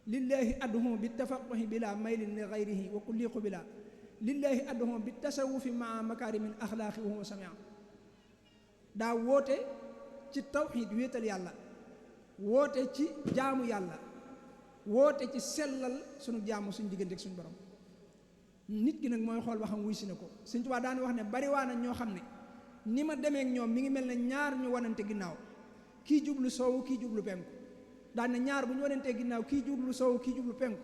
lillaahi ad'u bit tafaqquhi bila maylin li gayrihi wa kulli qubila lillaahi ad'u bit tasawufi maa makaarimil axlaaqi wa huwa samia. daa woote ci tawxiid wéetal yàlla, woote ci jaamu yàlla, woote ci sellal sunu jaamu suñu diggante ak suñu borom. nit ki nag mooy xool ba xam wuy si na ko. Sëñ Tuubaa daan wax ne bari waa na ñoo xam ne ni ma demee ak ñoom mi ngi mel ne ñaar ñu wanante ginnaaw, kii jublu soowu kii jublu penku. daan ne ñaar bu ñu wanantee ginnaaw kii jublu soowu kii jublu penku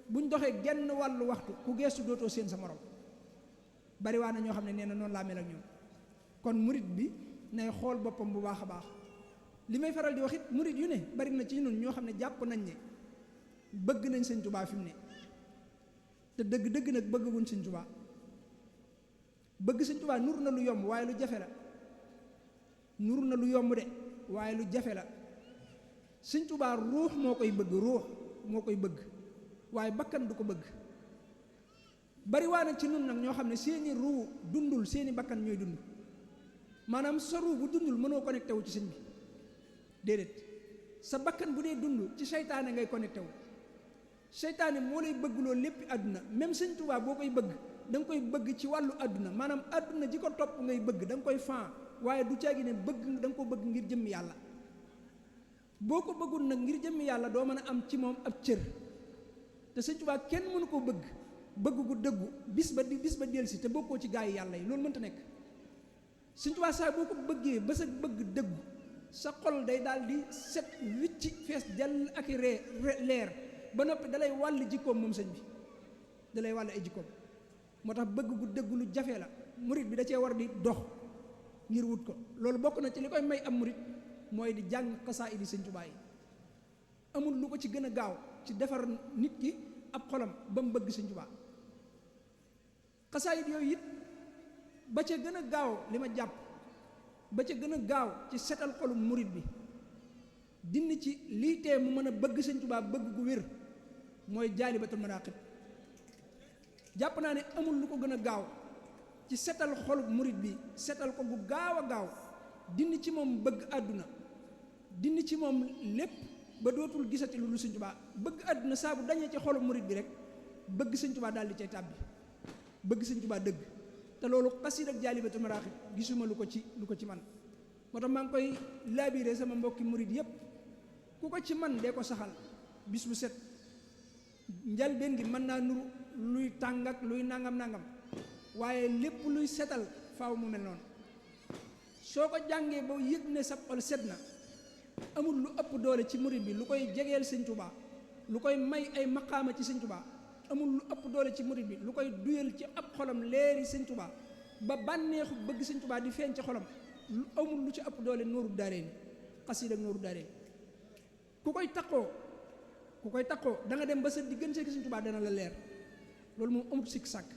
buñ doxee genn wàllu waxtu ku geestu dootoo seen sa morom. bari waa na ñoo xam ne nee na noonu laa mel ak ñoom. kon murit bi nay xool boppam bu baax a baax. li may faral di wax it murit yu ne bari na ci ñun ñoo xam ne jàpp nañ ne bëgg nañ Sëñ Tuubaa fi mu ne te dëgg nag bëgguñ Sëñ Tuubaa. bëgg Sëñ Tuubaa nur na lu yomb waaye lu jafe la. nur na lu yomb de waaye lu jafe la. Sëñ Tuubaa ruux moo koy bëgg, ruux moo koy bëgg waaye bakkan du ko bëgg. bari waa na ci nun nag ñoo xam ne seeni ruu dundul, seeni bakkan ñooy dund. maanaam sa ruu bu dundul mënoo connecté wu ci sëñ bi déedéet. sa bakkan bu dee dund ci seytaane ngay connecté wu. seytaane moo lay bëgg loolu lépp àdduna. même Sëñ Tuubaa boo koy bëgg da nga koy bëgg ci wàllu àdduna, maanaam àdduna ji ko topp ngay bëgg da nga koy fan waaye du caagi ne bëgg da nga ko bëgg ngir jëmmi yàlla. boo ko bëggul nag ngir jëmmi yàlla doo mën a am ci moom ab cër. te Sëñ Tuubaa kenn mënu koo bëgg gu dëggu bis ba delsi te bokkoo ci gaa yi yàlla yi, loolu mënta nekk. Sëñ Tuubaa saa boo ko bëggee ba sa bëgg dëggu sa xol day daal di set wicci fees dell ak i leer ba noppi dalay wàll jikkoom moom sëñ bi dalay wàll ay jikkoom. moo tax bëgg gu dëggu lu jafe la. murit bi da cee war di dox ngir wut ko. loolu bokk na ci li koy may am murit mooy di jàng xasaayid Sëñ Tuubaa yi. amul lu ko ci gën a gaaw ci defar nit ki ab xolam ba mu bëgg Sëñ Tuubaa. xasaayid yooyu it ba ca gën a gaaw li ma jàpp ba ca gën a gaaw ci setal xolum murit bi dindi ci lii tee mu mën a bëgg Sëñ Tuubaa bëgg gu wér mooy Jaalibatul Maraqib. jàpp naa ne amul lu ko gën a gaaw ci setal xolub murit bi, setal ko gu gaaw a gaaw, dindi ci moom bëgg àdduna, dindi ci moom lépp ba dootul gisati lu Sëñ Tuubaa. bëgg àdduna saa bu dañee ci xolub murit bi rek bëgg Sëñ Tuubaa daal di cay tàbbi, bëgg Sëñ Tuubaa dëgg. te loolu xasiid ak Jaalibatul Maraqib gisuma lu ko ci man. moo tax maa ngi koy laabiré sama mbokki murit yépp ku ko ci man dee ko saxal bis bu set. njalbeen gi mën naa nuru luy tàng ak luy nangam waaye lépp luy setal faaw mu mel noonu. soo ko jàngee ba yëg ne sa xol set na amul lu ëpp doole ci murit bi lu koy jegeel Sëñ Tuubaa, lu koy may ay maqaama ci Sëñ Tuubaa. amul lu ëpp doole ci murit bi lu koy duyal ci ab xolam leeri Sëñ Tuubaa ba bànneexu bëgg Sëñ Tuubaa di feeñ ci xolam. lu amul lu ci ëpp doole Nuuru Daarayni, xasiida ak Nuuru Daarayni. ku koy takkoo da nga dem ba sa diggante ak Sëñ Tuubaa dana la leer. loolu moom amut sikk sàkk.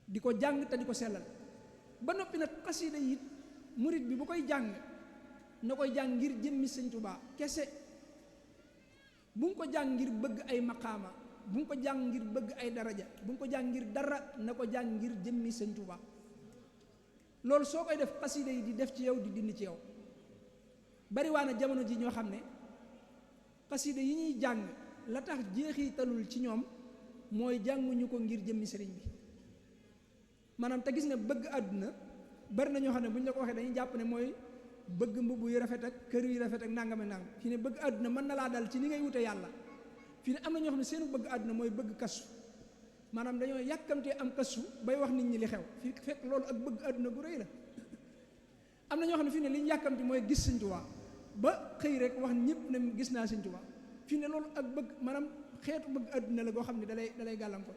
di ko jàng te di ko sellal ba noppi nag xasiida yi murit bi bu koy jàng na koy jàng ngir jëmmi sëñ Tuubaa kese, bu mu ko jàng ngir bëgg ay maqaama, bu mu ko jàng ngir bëgg ay daraja, bu mu ko jàng ngir dara, na ko jàng ngir jëmmi sëñ Tuubaa. loolu soo koy def xasida yi di def ci yow di dindi ci yow. bari waa na jamono ji ñoo xam ne xasida yi ñuy jàng la tax jeexitalul ci ñoom mooy jànguñu ko ngir jëmmi sëriñ bi. maanaam te gis nga bëgg àdduna bari na ñoo xam ne bu ñu la ko waxee dañuy jàpp ne mooy bëgg mbubb yu rafet ak kër yu rafet ak nangam ak nangam. fi ne bëgg àdduna mën na laa dal ci ni ngay wute yàlla. fi ne am na ñoo xam ne seenu bëgg àdduna mooy bëgg kasu, maanaam dañoo yàkkamtee am kasu bay wax nit ñi li xew fi fekk loolu ak bëgg àdduna gu rëy la. am na ñoo xam ne fi ne li ñu yàkkamti mooy gis Sëñ Tuubaa ba xëy rek wax ñëpp ne gis naa Sëñ Tuubaa. fi ne loolu ak bëgg maanaam xeetu bëgg àdduna la goo xam ne dalay gàllankoor,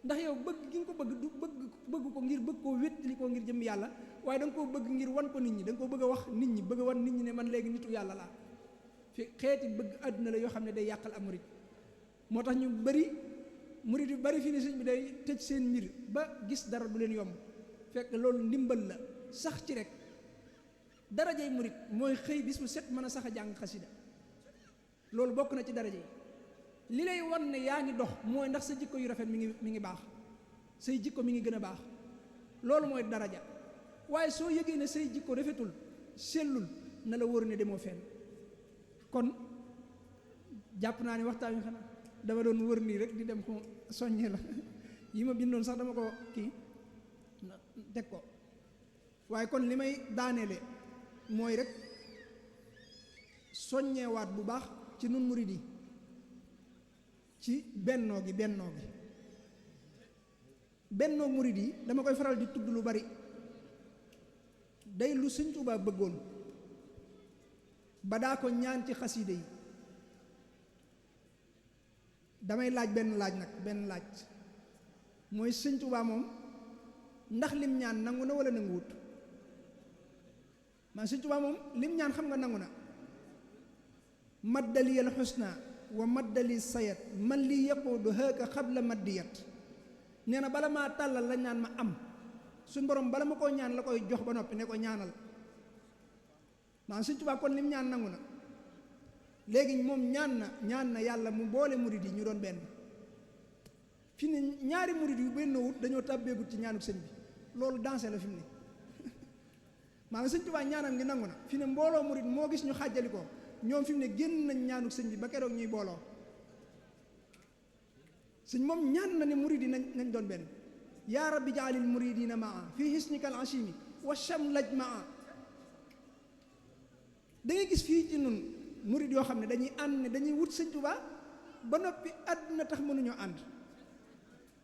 ndax yow bëgg gi nga ko bëgg du bëgg ko ngir bëgg koo wéttali koo ngir jëm yàlla, waaye da nga koo bëgg ngir wan ko nit ñi, da nga koo bëgg a wax nit ñi, bëgg a wan nit ñi ne man léegi nitu yàlla laa. fi xeeti bëgg àdduna la yoo xam ne day yàqal am murit. moo tax ñu bari murit yu bari fii ne sëñ bi day tëj seen mbir ba gis dara du leen yomb, fekk loolu ndimbal la sax ci rek. darajey murit mooy xëy bis bu set mën a sax a jàng xasida, loolu bokk na ci daraja yi. li lay wan ne yaa ngi dox mooy ndax sa jikko yu rafet mi ngi baax, say jikko mi ngi gën a baax, loolu mooy daraja. waaye soo yëgee ne say jikko rafetul sellul na la wóor ne demoo fenn. kon jàpp naa ne waxtaan wi xanaa dama doon wër nii rek di dem ko soññee la yi ma bindoon sax dama ko kii teg ko. waaye kon li may daaneele mooy rek soññeewaat bu baax ci nun murid yi ci bennoo gi bennoo murid yi dama koy faral di tudd lu bari. day lu Sëñ Tuubaa bëggoon ba daa ko ñaan ci xaside yi. damay laaj benn laaj mooy Sëñ Tuubaa moom ndax lim ñaan nangu na wala nanguwut? man Sëñ Tuubaa moom lim ñaan xam nga nangu na. maddaliyal xusna wa maddali sayat man li yaquudu hëkka xabla maddiyat. nee na bala maa tàllal la ñaan ma am, suñ borom bala ma koo ñaan la koy jox ba noppi ne ko ñaanal. maanaam Sëñ Tuubaa kon lim ñaan nangu na. léegi moom ñaan na yàlla mu boole murid yi ñu doon benn. fi ne ñaari murid yu bennoowut dañoo tàbbeegut ci ñaanuk sëñ bi, loolu dansé la fi mu ne. maanaam Sëñ Tuubaa ñaanam ngi nangu na. fi ne mbooloo murid moo gis ñu xàjjali ko ñoom fi mu ne génn nañ ñaanuk sëñ bi ba keroog ñuy booloo. sëñ moom ñaan na ne murid yi nañ doon benn. yaa rabbi jaalil muridina maa fii hisnikal ashimi wa shamlaj maa. da ngay gis fii ci nun murid yoo xam ne dañuy ànd ne dañuy wut Sëñ Tuubaa ba noppi àdduna tax mënuñoo ànd.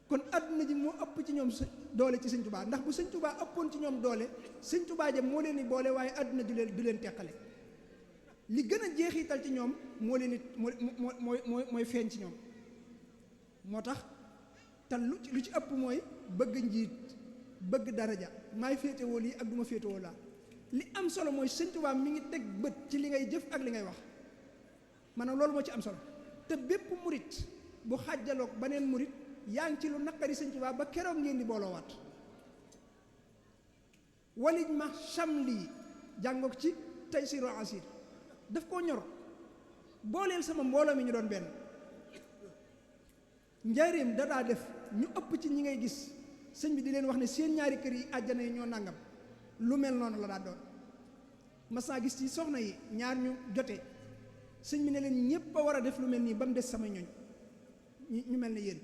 kon àdduna ji moo ëpp ci ñoom doole ci Sëñ Tuubaa, ndax bu Sëñ Tuubaa ëppoon ci ñoom doole Sëñ Tuubaa ja moo leen di boole, waaye àdduna du leen teqale. li gën a jeexital ci ñoom moo leen di mooy feeñ ci ñoom. moo tax te lu ci ëpp mooy bëgg njiit, bëgg daraja, maay féetewoo lii ak du ma féetewoo laa. li am solo mooy Sëñ Tuubaa mi ngi teg bët ci li ngay jëf ak li ngay wax, maanaam loolu moo ci am solo. te bépp murit bu xàjjaloog beneen murit yaa ngi ci lu naqari Sëñ Tuubaa ba keroog ngeen di booloowaat. walij ma chamli jàngoog ci Taysiru Asir daf koo ñor, booleel sama mbooloo mi ñu doon benn. njaareem dadaa def ñu ëpp ci ñi ngay gis sëñ bi di leen wax ne seen ñaari kër yi àjjana yi ñoo nangam, lu mel noonu la daa doon. mas naa gis ci soxna yi ñaar ñu jote sëñ bi ne leen ñépp a war a def lu mel nii ba mu des sama ñoñ ñu mel ne yéen.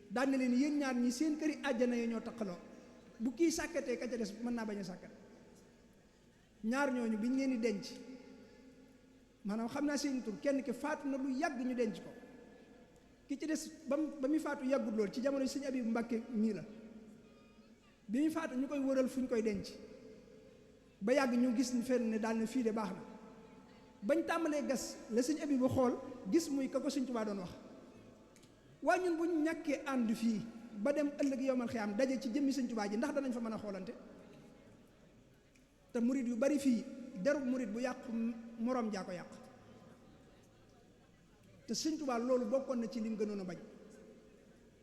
daan ne leen yéen ñaar ñi seen kër yi àjjana yi ñoo taqaloo, bu kii sàkkatee ka ca des mën naa bañ a sàkkat. ñaar ñooñu biñ leen di denc, maanaam xam naa seen tur, kenn ki faatu na lu yàgg ñu denc ko, ki ci des ba muy faatu yàggut lool, ci jamono Sëñ Abibu Mbàkke mii la. bi muy faatu ñu koy wëral fu ñu koy denc ba yàgg ñu gis fenn ne daal ne fii de baax na. bañ tàmbalee gas la Sëñ Abibu xool gis muy ka ko Sëñ Tuubaa doon wax. waaye ñun bu ñu ñàkkee ànd fii ba dem ëllëg yowmal xiyaam daje ci jëmmi Sëñ Tuubaa ji ndax danañ fa mën a xoolante? te murit yu bari fii derub murit bu yàqu moroom jaa ko yàq. te Sëñ Tuubaa loolu bokkoon na ci lim gënoon a bañ.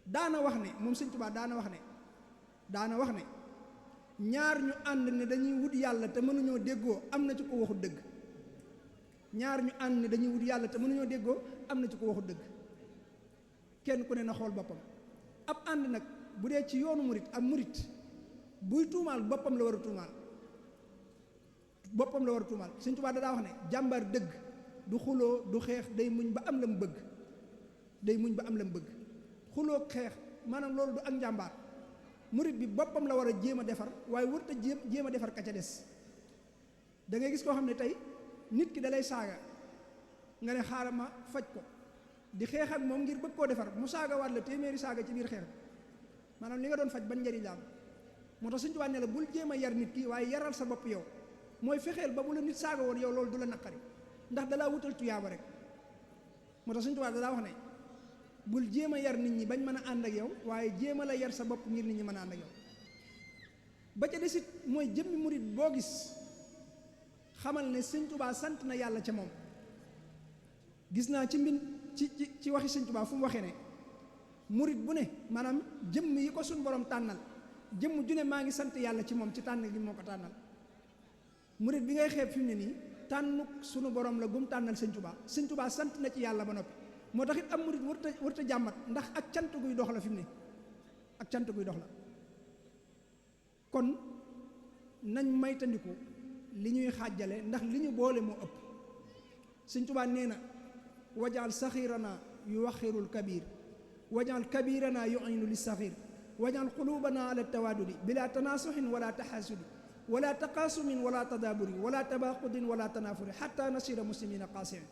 daana wax ne moom Sëñ Tuubaa daana wax ne ñaar ñu ànd ne dañuy wut yàlla te mënuñoo déggoo am na ci ko waxut dëgg. ñaar ñu ànd ne dañuy wut yàlla te mënuñoo déggoo, am na ci ko waxu dëgg. kenn ku ne na xool boppam. ab ànd nag bu dee ci yoonu murit ab murit buy tuumaal boppam la war a tuumaal, boppam la war a tuumaal. Sëñ Tuubaa da daa wax ne jàmbaar dëgg du xuloo du xeex, day muñ ba am la mu bëgg, day muñ ba am la mu bëgg. xuloo xeex maanaam loolu du ak njàmbaar. murit bi boppam la war a jéem a defar, waaye warut a jéem a defar ka ca des. da ngay gis koo xam ne tey nit ki dalay saaga nga ne xaaral ma faj ko, di xeex ak moom ngir bëgg koo defar, mu saaga waat la téeméeri saaga ci biir xeex maanaam li nga doon faj ban njëriñ la am. moo tax Sëñ Tuubaa ne la bul jéem a yar nit ki, waaye yaral sa bopp yow. mooy fexeel ba bu la nit saaga woon yow loolu du la naqari, ndax dalaa wutal tuyaaba rek. moo tax Sëñ Tuubaa dalaa wax ne bul jéem a yar nit ñi bañ mën a ànd ak yow, waaye jéem a la yar sa bopp ngir nit ñi mën a ànd ak yow. ba ca desit mooy jëmmi murit boo gis xamal ne Sëñ Tuubaa sant na yàlla ca moom. gis naa ci ci waxi Sëñ Tuubaa fu mu waxee ne murit bu ne maanaam jëmm yi ko suñ borom tànnal, jëmm ju ne maa ngi sant yàlla ci moom ci tànn gi moo ko tànnal. murit bi ngay xeeb fi mu ne nii tànnuk sunu borom la gum tànnal Sëñ Tuubaa. Sëñ Tuubaa sant na ci yàlla ba noppi. moo tax it am murit warta jàmmat, ndax ak cant guy dox la fi mu ne, ak cant guy dox la. kon nañ maytandiku li ñuy xaajale, ndax li ñu boole moo ëpp. Sëñ Tuubaa nee na wajaal saxiirana yu waxirul kabir, wajaal kabirana yu'inu lis saxiir, wajaal qulubana ala tawaadudi bila tanaasuxin wala taxaasudi wala taqaasumin wala tadaaburi wala tabaqudin wala tanaafuri xatta nasira muslimina qaasiin.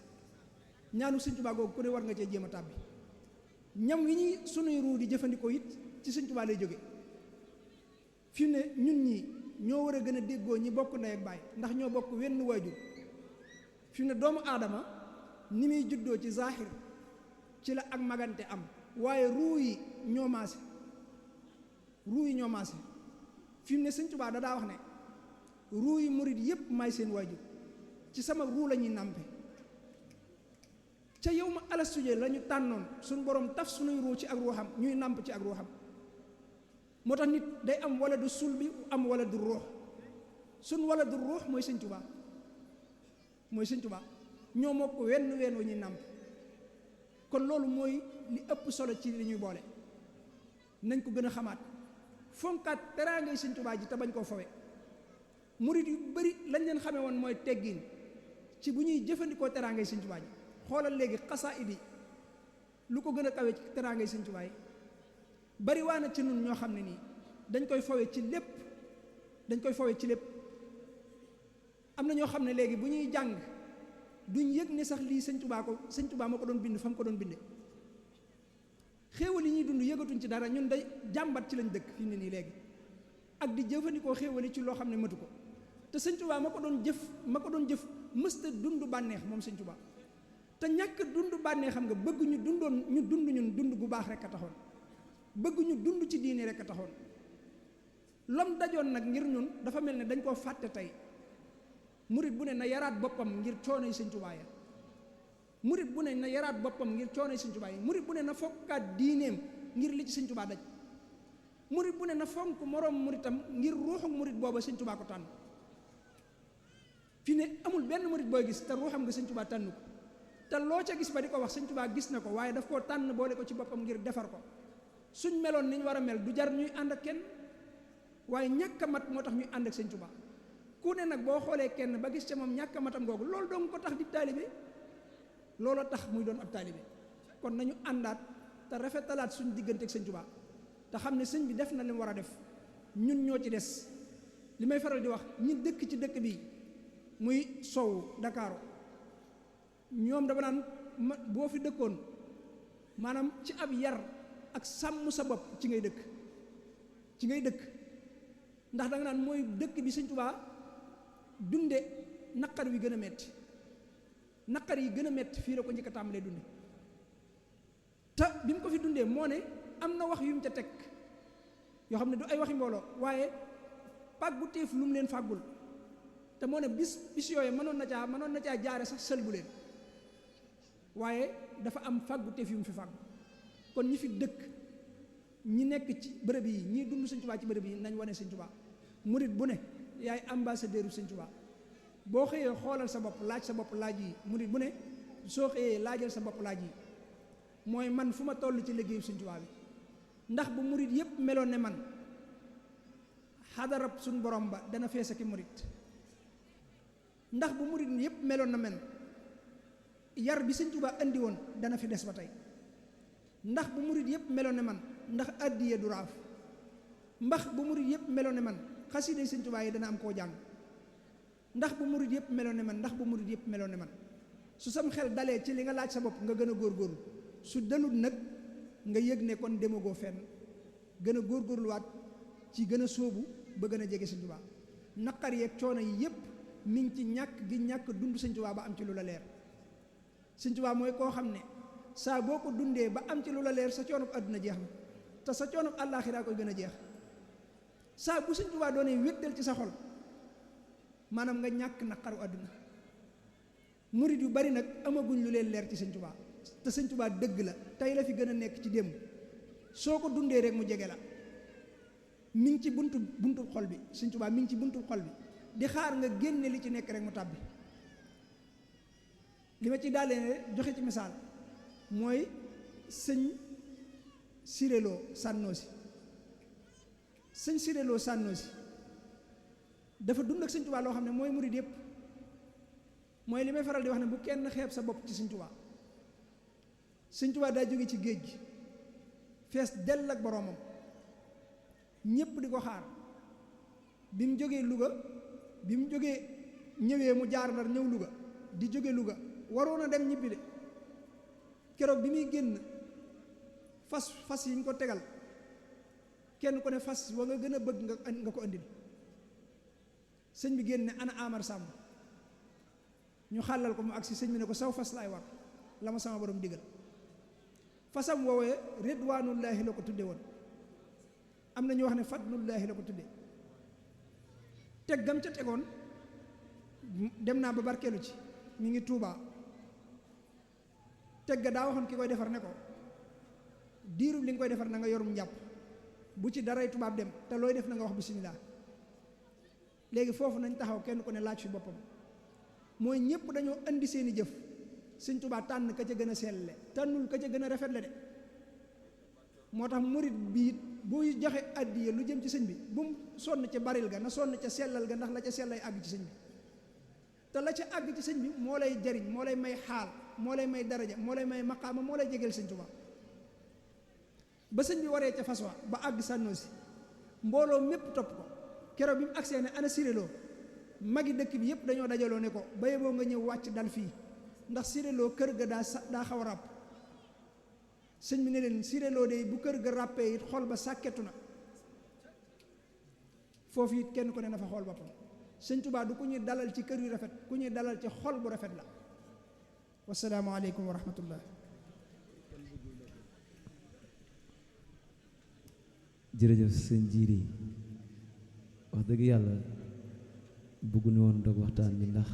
ñaanu Sëñ Tuubaa googu ku ne war nga cee jéem a tàbbi. ñam wi ñuy sunuy ruu di jëfandikoo it ci Sëñ Tuubaa lay jóge. fi mu ne ñun ñi ñoo war a gën a déggoo ñi bokk ndey ak baay, ndax ñoo bokk wenn waajur. fi mu ne doomu aadama ni muy juddoo ci zaaxir ci la ak magante am, waaye ruu yi ñoo maase, ruu yi ñoo maase. fi mu ne Sëñ Tuubaa da daa wax ne ruu yi murit yépp maay seen waajur, ci sama ruu la ñuy nàmpe. ca yow ma alastuje la ñu tànnoon suñ borom taf suñuy ruu ci ak ruuxam, ñuy nàmp ci ak ruuxam. moo tax nit day am wala du sulbi am wala du ruux. suñ wala du ruux mooy Sëñ Tuubaa, mooy Sëñ Tuubaa. ñoo moo ko wenn wu ñuy nàmp. kon loolu mooy li ëpp solo ci li ñuy boole. nañ ko gën a xamaat, fonkaat teraangay Sëñ Tuubaa ji te bañ koo fawe. murit yu bari lañ leen xamee woon mooy teggin ci bu ñuy jëfandikoo teraangay Sëñ Tuubaa ji. xoolal léegi xasaayid yi lu ko gën a kawe ci teraangay Sëñ Tuubaa yi. bari waa na ci nun ñoo xam ne nii dañ koy fawe ci lépp, dañ koy fawe ci lépp. am na ñoo xam ne léegi bu ñuy jàng duñ yëg ne sax lii Sëñ Tuubaa moo ko doon bind fa mu ko doon binde. xéewal yi ñuy dund yëgatuñ ci dara, ñun day jàmbat ci lañ dëkk fi mu ne nii léegi, ak di jëfandikoo xéewal yi ci loo xam ne matu ko. te Sëñ Tuubaa ma ko doon jëf mësta dund bànneex moom Sëñ Tuubaa. te ñàkk dund bànnee xam nga bëgg ñu dund ñun dund gu baax rek a taxoon, bëgg ñu dund ci diine rek a taxoon. lam dajoon nag ngir ñun dafa mel ne dañ koo fàtte tey. murit bu ne na yaraat boppam ngir coonoy Sëñ Tuubaa ya, murit bu ne na yaraat boppam ngir coonoy Sëñ Tuubaa yi. murit bu ne na fokkaat diineem ngir li ci Sëñ Tuubaa daj. murit bu ne na fonk moroom muritam ngir ruuxu murit booba Sëñ Tuubaa ko tànn. fi ne amul benn murit booy gis te ruuxam nga Sëñ Tuubaa tànn ko. te loo ca gis ba di ko wax Sëñ Tuubaa gis na ko, waaye daf koo tànn boole ko ci boppam ngir defar ko. suñ meloon ni ñu war a mel du jar ñuy ànd ak kenn, waaye ñàkk a mat moo tax ñuy ànd ak Sëñ Tuubaa. ku ne nag boo xoolee kenn ba gis ca moom ñàkk a matam googu, loolu dong ko tax di taalibe, looloo tax muy doon ab taalibe. kon nañu àndaat te rafetalaat suñ diggante ak Sëñ Tuubaa, te xam ne sëñ bi def na li mu war a def, ñun ñoo ci des. li may faral di wax ñi dëkk ci dëkk bi muy sowu Dakar, ñoom dama naan boo fi dëkkoon maanaam ci ab yar ak sàmm sa bopp ci ngay dëkk ndax da nga naan mooy dëkk bi Sëñ Tuubaa dunde naqar wi gën a metti, naqar yi gën a metti fii la ko njëkk a tàmbalee dunde. te bi mu ko fi dundee moo ne am na wax yu mu ca teg yoo xam ne du ay waxi mbooloo, waaye pàggu téef lu mu leen fàggul. te moo ne bis yooyu mënoon na caa jaare sax sëlbu leen, waaye dafa am fàggu téef yu mu fi fàggu. kon ñi fi dëkk, ñi nekk ci bërëb yi, ñii dund Sëñ Tuubaa ci bërëb yi, nañ wane Sëñ Tuubaa. murit bu ne yaay ambassadeur u Sëñ Tuubaa. boo xëyee xoolal sa bopp laaj sa bopp laaj yi murit bu ne soo xëyee laajal sa bopp laaj yi mooy man fu ma toll ci liggéeyu Sëñ Tuubaa bi ndax bu murit yépp meloon ne man xadarab suñ borom ba dana fees ak i murit ndax bu murit yépp meloon na men yar bi Sëñ Tuubaa andi woon dana fi des ba tey ndax bu murit yépp meloon ne man ndax addiye du raaf ndax bu murit yépp meloon ne man xasida Sëñ Tuubaa yi dana am koo jàng ndax bu murit yépp meloon ne man ndax bu murit yépp meloon ne man su sam xel dalee ci li nga laaj sa bopp nga gën a góorgóorlu su dalut nag nga yëg ne kon demagoo fenn gën a góorgóorluwaat ci gën a sóobu ba gën a jege Sëñ Tuubaa naqar yeeg coono yi yépp mi ngi ci ñàkk gi ñàkk dund Sëñ Tuubaa ba am ci lu la leer Sëñ Tuubaa mooy koo xam ne saa boo ko dundee ba am ci lu la leer sa coonub àdduna jeex na te sa coonub àllaaxiraa koy gën a jeex saa bu Sëñ Tuubaa doonee wéttal ci sa xol maanaam nga ñàkk naqaru àdduna murit yu bari nag amaguñ lu leen leer ci Sëñ Tuubaa te Sëñ Tuubaa dëgg la tey la fi gën a nekk ci démb soo ko dundee rek mu jege la mi ngi ci buntu xol bi Sëñ Tuubaa mi ngi ci buntu xol bi di xaar nga génne li ci nekk rek mu tàbbi li ma ci daalee joxe ci misaal mooy sëñ Siréloo Sànnoosi sëñ Siréloo Sànnoosi dafa dund ak Sëñ Tuubaa loo xam ne mooy murit yépp mooy li may faral di wax ne bu kenn xeeb sa bopp ci Sëñ Tuubaa Sëñ Tuubaa daa jóge ci géej gi fees dell ak boroomam ñépp di ko xaar bi mu jógee Louga bi mu jógee ñëwee mu jaar Ndar ñëw Louga di jóge Louga waroon a dem ñibbi de keroog bi muy génn fas yi ñu ko tegal kenn ku ne fas wa nga gën a bëgg nga ko andil sëñ bi génn ne ana Amar Sàmb ñu xàllal ko mu agsi sëñ bi ne ko saw fas laay war la ma sama borom digal fasam woowee ridwaanullaahi la ko tudde woon am na ñu wax ne fadlullaahi la ko tudde teggam ca tegoon dem naa ba barkeelu ci mi ngi Tuubaa tegga daa waxoon ki koy defar ne ko diirub li nga koy defar na nga yorum njàpp bu ci daray tubaab dem te looy def na nga wax bisimilah léegi foofu nañ taxaw kenn ku ne laaj fi boppam mooy ñëpp dañoo indi seeni jëf Sëñ Tuubaa tànn ka ca gën a selle tànnul ka ca gën a rafetle de moo tax murit bi buy joxe addiya lu jëm ci sëñ bi bu mu sonn ca baril ga na sonn ca sellal ga ndax la ca sellay àgg ci sëñ bi te la ca àgg ci sëñ bi moo lay jariñ moo lay may xaal moo lay may daraja moo lay may maqaama moo lay jegeel Sëñ Tuubaa ba sëñ bi waree ca fas wa ba àgg Sànnoosi mbooloo mépp topp ko keroog bi mu agsee ne ana Siréloo magi dëkk bi yépp dañoo dajaloo ne ko ba yeboo nga ñëw wàcc dal fii ndax Siréloo kër ga daa xaw a ràpp sëñ bi ne leen Siréloo de bu kër ga ràppee it xol ba sàkketu na foofu it kenn ku ne na fa xool boppam Sëñ Tuubaa du ku ñuy dalal ci kër yu rafet ku ñuy dalal ci xol bu rafet la wasalaamu aleykum wa rahmatullah jërëjëf sëñ Jiiri wax dëgg yàlla bëgguñu woon dog waxtaan bi ndax